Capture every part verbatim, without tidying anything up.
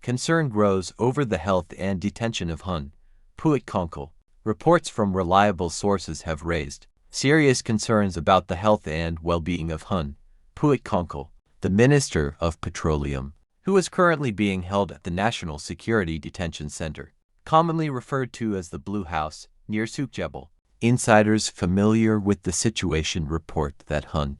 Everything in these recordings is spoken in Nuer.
Concern grows over the health and detention of Hun Puet Kongkul. Reports from reliable sources have raised serious concerns about the health and well-being of Hun Puet Kongkul, the Minister of Petroleum, who is currently being held at the National Security Detention Center, commonly referred to as the Blue House, near Sukjebel. Insiders familiar with the situation report that Hun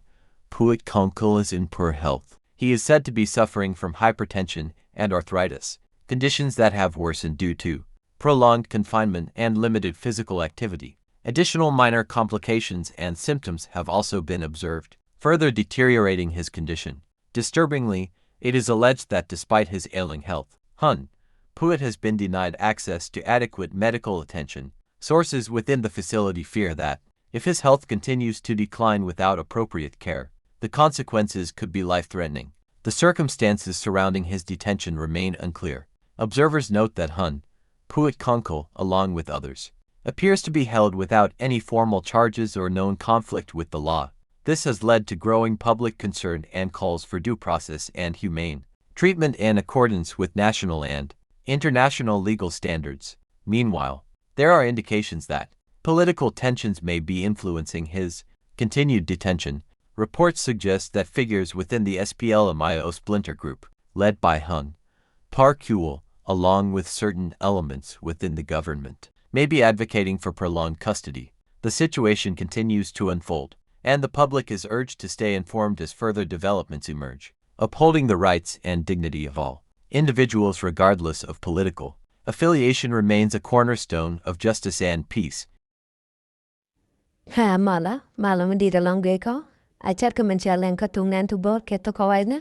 Puet Kongkul is in poor health. He is said to be suffering from hypertension and arthritis, conditions that have worsened due to prolonged confinement and limited physical activity. Additional minor complications and symptoms have also been observed, further deteriorating his condition. Disturbingly, it is alleged that despite his ailing health, Hun Puet has been denied access to adequate medical attention. Sources within the facility fear that, if his health continues to decline without appropriate care, the consequences could be life-threatening. The circumstances surrounding his detention remain unclear. Observers note that Hun Puet Kongkul, along with others, appears to be held without any formal charges or known conflict with the law. This has led to growing public concern and calls for due process and humane treatment in accordance with national and international legal standards. Meanwhile, there are indications that political tensions may be influencing his continued detention. Reports suggest that figures within the S P L M I O splinter group, led by Hun Park Kuol, along with certain elements within the government, may be advocating for prolonged custody. The situation continues to unfold, and the public is urged to stay informed as further developments emerge. Upholding the rights and dignity of all individuals regardless of political affiliation remains a cornerstone of justice and peace. Ɛ malä, malä mi di̱i̱t ɛlɔ̱ŋ guic kɔ. A cɛt kɛ min cia lɛŋ kä tuŋ nɛn ti bo̱o̱r kɛ thok kɛ wa̱i̱ni.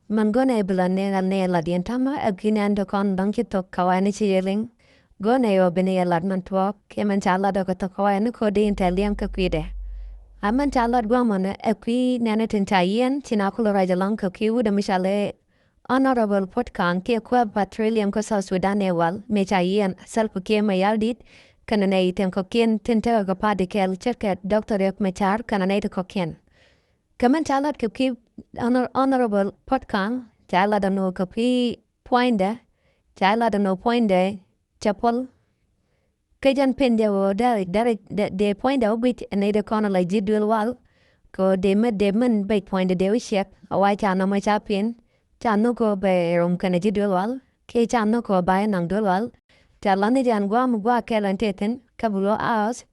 Min go̱n ɛ bi la nɛn a nɛn la diɛn ta̱mä ɛ kui̱ nɛn ti kɔn dɔ̱ŋ ci thok kɛ wa̱i̱ni ci yɛ liŋ. Go̱n ɛ yɔ bi ni yɛ lat min tuɔɔk kɛ min ca lat ɔ kɛ thok kɛ wa̱i̱ni ko̱ di in tɛ liɛŋ kä kui̱dɛ. A min ca lat gua̱a̱mɔni ɛ kui̱ nɛn tin ca yiɛn ci na kulɛ ruac ɛlɔ̱ŋ kɛ kui̱ wut ɛ mi ca lɛ Honorable Puot Kaŋ kiɛ kuäär petroleum kä South Sudan ɛ wal mëë ca yiɛn Salva Kiir Mayardit kɛnɛ nɛy tin kɔ̱kiɛn tin tekɛ kɛ party kɛɛl ce̱tkɛ Doctor Riek Machar kɛnɛ nɛy ti kɔ̱kiɛn. Kɛ min ca lat kɛ kui̱ Honor- Honorable Puot Kaŋ ca lat ɛn ɣöö kɛ kui̱ puɔ̱nydɛ ca lat ɛn ɣöö puɔ̱nydɛ cɛ puɔl. Kä jɛn pen jɛ ɣöö dee dee dee puɔ̱nydɛ wä guic ɛ nɛy dee kɔn ala ji̱ duël wal. Kɛ ɣöö dee mät dee män bec puɔ̱nydɛ dee wä ciɛk a wa ca nɔmɔ ca pen. Ca nhök ɣöö bɛ rom kɛnɛ ji̱ duël wal kiɛ ca nhök ɣöö ba jɛ naŋ duël wal. Ca la̱th ni jɛ ɛn gua̱a̱m gua̱a̱ kɛl ɛn tëë thi̱n kä Blue House.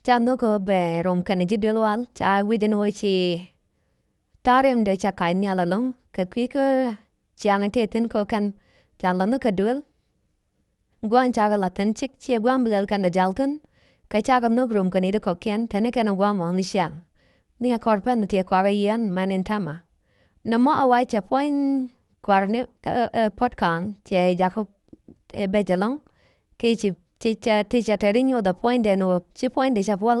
Ca nhök ɣöö bɛ rom kɛnɛ ji̱ duël wal ca guic ɛn ɣöö ci ta̱a̱ riɛmdɛ ca kac nhial ɛlɔ̱ŋ kɛ kui̱ kä ciaŋ ɛn tëë thi̱n kɛ ɣöö kɛn ca la̱th ni kɛ duël. Gua̱a̱n cakɛ la̱th thi̱n cik ciɛ gua̱a̱n bi lɛl kɛn dee jal thi̱n. Kä cakɛ nhök rom kɛ nɛy ti kɔ̱kiɛn teni kɛn ɛ gua̱a̱n mɔ̱ɔ̱n ciaŋ. Ni ɛ kɔr pɛn thiɛ kɔakɛ yiɛn mɛn in ta̱mä. Nɔmɔ a wac cɛ puɔ̱ny kua̱r ni ɛ Puot Kaŋ cɛ jakä ɛ bec ɛlɔ̱ŋ. Ki ci ti cɛ ti cɛ te ri nyoth ɛ puɔ̱nydɛ ni ɣöö ci puɔ̱nydɛ cɛ puɔl.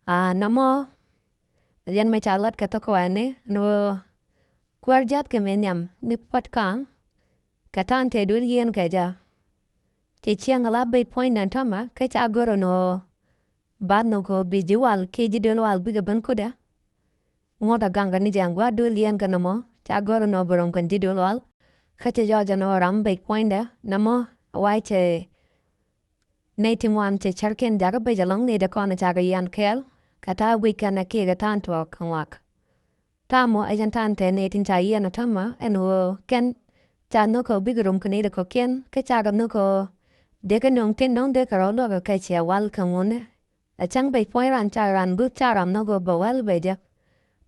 A nɔmɔ yɛn mɛ ca lat kɛ thok kɛ wa̱i̱ni ni ɣöö kuäär ja̱th kɛ mëë nhiam ni Puot Kaŋ. Kɛ ta̱a̱n tëë duël yieen kɛ jɛ. Cɛ ciɛŋ ala bec puɔ̱nydɛ ɛn täämɛ kä ca gör ɛn ɣöö ba nhök ɣöö bi ji̱ wal kiɛ ji̱ duël wal bikɛ ben kutdɛ. Ŋuɔ̱t a gaŋkɛ ni jɛ ɛn gua̱a̱th duël yieen kɛ nɔmɔ ca gör ɛn ɣöö bi rom kɛn ji̱ duël wal. Kä cɛ jɔɔc ɛn ɣöö ram bec puɔ̱nydɛ nɔmɔ wa̱i̱ cɛ nɛy ti ŋuan cɛ cärkiɛn jakä bec ɛlɔ̱ŋ nɛy ti kɔn cakɛ yian kɛɛl kɛ ta̱a̱ guic kɛn ɛ kiɛ kɛ ta̱a̱n tuɔɔk kɛ ŋuak. Ta̱a̱ mɔ ɛ jɛn ta̱a̱n tɛn nɛy tin ca yiɛn ɛ täämɛ ɛn ɣöö kɛn ca nhök ɛ bikɛ rom kɛ nɛy ti kɔ̱kiɛn kä cakɛ nhök ɛ dee kɛ nöŋ tin dɔ̱ŋ dee kɛ rɔ̱ luäk ɛ kɛ ciɛ wal kɛ ŋunɛ. Ɛ cäŋ bec puɔ̱ny ran ca ran guth ca ram nhök ɛ bɛ wäl bɛ jɛ.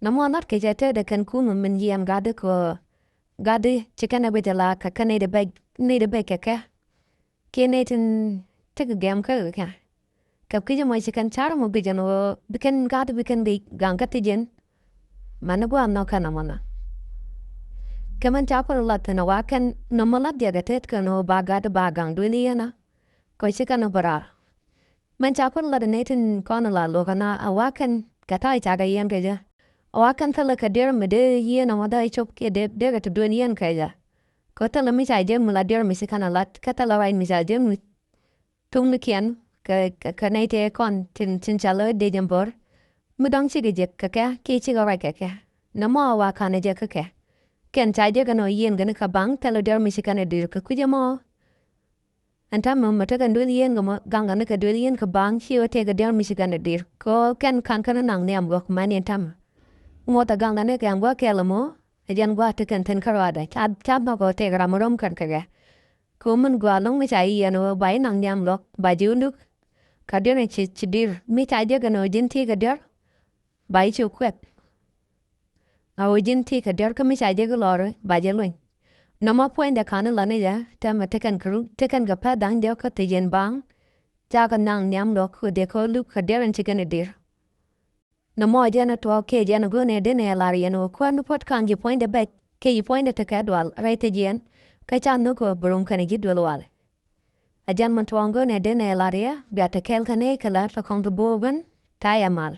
Nɔmɔ lat kɛ cɛ tëëdɛ kɛn kumɛ min yiɛn gatdi kɛ gatdi ci kɛn ɛ guic ɛ la kɛ kɛ nɛy ti bec nɛy ti bec kɛ kɛ. Kiɛ nɛy tin tekɛ gɛm kä kɛ kɛ. Kɛ kui̱c ɛmɔ ci kɛn car ɛmɔ guic ɛn ɣöö bi kɛn gat bi kɛn guic gaŋ kä thi̱c ɛn. Mani gua̱a̱th nhɔk kɛn ɛmɔ nhɔk. Kɛ mɛn ca päl lat thi̱n ɛ wa kɛn nɔmɔ lat diɛk ɛ tet kɛn ɣöö ba gat ba gaŋ duëli yɛn ɛ. Kɛ ci kɛn ɛ bɛ raar. Mɛn ca päl lat ɛ nɛy tin kɔn ɛ la luɔk ɛn ɛ wa kɛn kɛ ta̱a̱ cakɛ yiɛn kɛ jɛ. Ɛ wa kɛn thilɛ kɛ diɛr mi dee yiɛn ɛmɔ dee cop kiɛ dee dee kɛ ti duël yiɛn kɛ jɛ. Kɛ thilɛ mi ca jek mi la diɛr mi ci kɛn ɛ lat kɛ thilɛ ruac mi ca jek mi thuknikiɛn kɛ kɛ kɛ nɛy tëë kɔn tin tin ca lo̱c dee jɛ bo̱r. Mi dɔ̱ŋ cikɛ jek kɛ kɛ kiɛ cikɛ ruac kɛ kɛ. Nɔmɔ a wa ka̱n ɛ jɛ kä kɛ. Kɛn ca jek ɛn ɣöö yieen kɛn kɛ baŋ thilɛ diɛr mi ci kɛn ɛ di̱r kɛ kui̱c ɛmɔ. Ɛn täämɛ mɛ tekɛ duel yieen kɛ mɔ gaŋ kɛn kɛ duel yieen kɛ baŋ ci ɣä tëëkɛ diɛr mi ci kɛn ɛ di̱r. Kɛ ɣöö kɛn ka̱n kɛn naŋ nhiam gɔk mɛn in täämɛ. Ŋuɔth ɛ gaŋ kɛn kɛ ɛn gua̱a̱th kɛl ɛmɔ. Ɛ jɛn gua̱a̱th ti kɛn thi̱n kärɔaadɛ ca, ca nhɔk ɣä tëëkɛ ram rɔm kɛn kɛ kɛ. Kɛ ɣöö min gɔaa ɛlɔ̱ŋ mi ca yiɛn ɣöö ba ji̱ naŋ nhiam gɔk ba ji̱ wä luk. Kɛ diɛr in ci, ci di̱r mi ca jek ɛn ɣöö ji̱n tëëkɛ diɛr. Ba ji̱ ci kuɛth. A ɣöö ji̱n tëëkɛ diɛr kä mi ca jek lɔri ba jɛ luny. Nɔmɔ puɔ̱nydɛ ka̱n i̱ lɔni jɛ täämɛ tekɛn kɛ ru tekɛn kɛ pɛ̈th da̱ŋ diɔ̱k kä thiec in baŋ. Cakɛ naŋ nhiam luɔk kɛ dhieekɛ luk kɛ diɛr in ci kɛn i̱ di̱r. Nɔmɔ jɛn ɛ tuɔɔk kiɛ jɛn ɛ go̱o̱nɛ denɛ ɛ lar yɛn ɣöö kuäär ni puɔ̱t ka̱n ji̱ puɔ̱nydɛ bɛc kiɛ ji̱ puɔ̱nydɛ tekɛ dual rɛy thiec yɛn. Kä ca nhök kɛ ɣöö bi rom kɛnɛ ji̱ duel wal. A jɛn min tuɔɔk go̱o̱nɛ denɛ ɛ lar yɛ bia te kɛɛl kɛ nɛy kɛ lät kɛ kɔŋ ti bo̱o̱k ben ta̱a̱ yɛ mal.